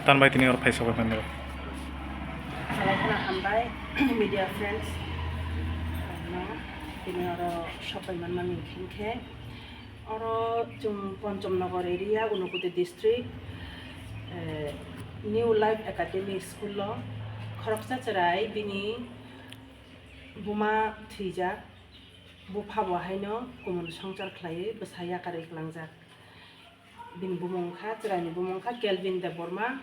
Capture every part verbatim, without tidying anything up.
Tan bai tini oro phai sogwi mani. Salai khna hambai, media friends. No, tini oro sogwi manmani hinkhe oro chwng Pancham Nagar area, Unakoti district, eh, New Life Academy school o khoroksa chwrai bini buma thwijak, bupha bo haino kumun swngchar khlaiwi bwsa yakarwi kwlangjak. Bini bumung wngkha, chwraini bumung wngkha Kelvin Debbarma,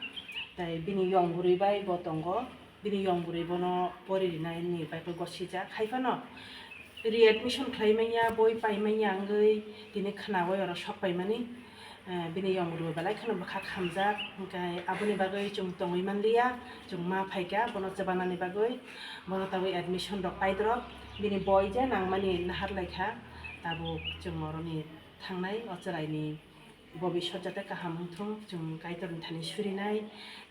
tei bini yong bwrwi bai bo tongo. Bini yong bwrwi bono pori rinani bai khe gosijak. Hai phano readmission khlai manya, boi pai manya wngwi tini khnaui oro sok paimani. Eh, bini yong bwrwi belai kheno bwkha khamjak, hwnkhe aboni bagwi chwng tongwi manliya, chwng ma phaikha bono chwbanani bagwi, bono tabuk admission rok paidrop, bini boi je nangmani nahar laikha, tabuk chwng oroni thangnai o chwraini bobiswt jate kaham wngthung, chwng Kaitorni thani surinai.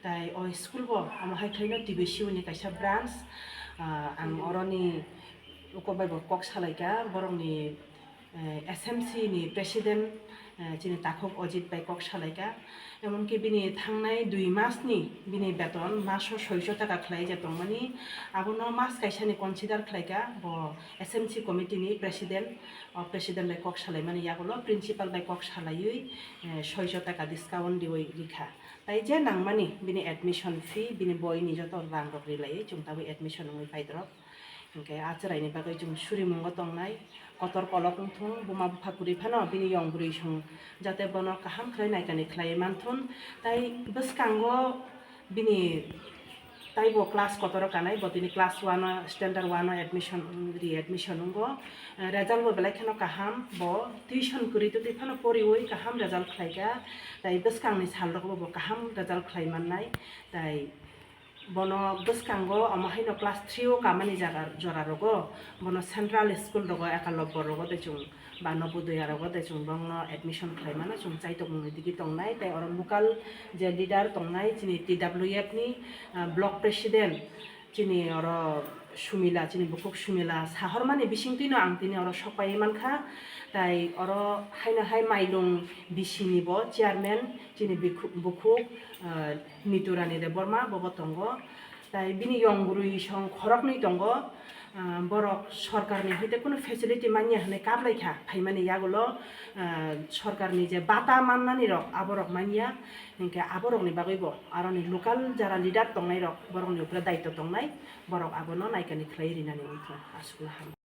Tai o school bo omo hai khlaino T B C O ni kaisa branch, ah, ang oroni uko bai bo kok salaikha, borokni, eh, S M C ni president, eh, chini takhuk Ajit bai kok salaikha. Emonki bini thangnai dui masni bini beton maso soiso taka khlai je tongmani, abono mas kaisani consider khlaikha bo S M C committee ni president. O president bai kok salaimani yagulo principal bai kok salaiwi, eh, soiso taka discount diwi rikha. Tai je nangmani bini admission fee, bini boini joto rang rok rilaiwi chwng tabwi admission wngwi paidrop. Hinkhe a chwraini bagwi chwng surimungo tongnai, kotor kolok wngthung, buma bupha kwrwi phano bini yong bwrwi song jate bono kaham khlai naikani khlaiwi manthun. Tai bwskango bini taibo class kotoro kanai, bo tini class one o, standard one o admission, readmission wngo. Eh, result bo belai kheno kaham, bo tuition kwrwi twi twi phano poriwi kaham result khlaikha. Tai bwskangni salrokbo bo kaham result khlai mannai. Tai bono bwskango omo haino class three o kamani jaga jora rogo, bono central school rogo, Ekalobbo rogo de chwng ba Nobodoya rogo de chwng bongno admission khlai mano, chwng chaitokmungni digi tongnai. Tai oro local je leader tongnai chini T W F ni, ah, block president chini oro Sumila, chini bukhuk Sumila sahormani bisingtwino ang tini oro sokpai mankha. Tai oro haino hai Mailung B C ni bo chairman chini bikhu-, bukhuk, ah, Niturani Debbarma bobo tongo. Tai bini yong bwrwi song khoroknwi tongo. Ah, borok sorkarni hoite kunu facility manya hwnwi kaplaikha, phaimani yagulo, ah, sorkarni je bata mannani rok aborok manya, hinkhe aborokni bagwibo aroni local jara leader tongnairok borokni upre daitw tongnai, borok abono naikani khlai rinani wngkha. Aswkno ham.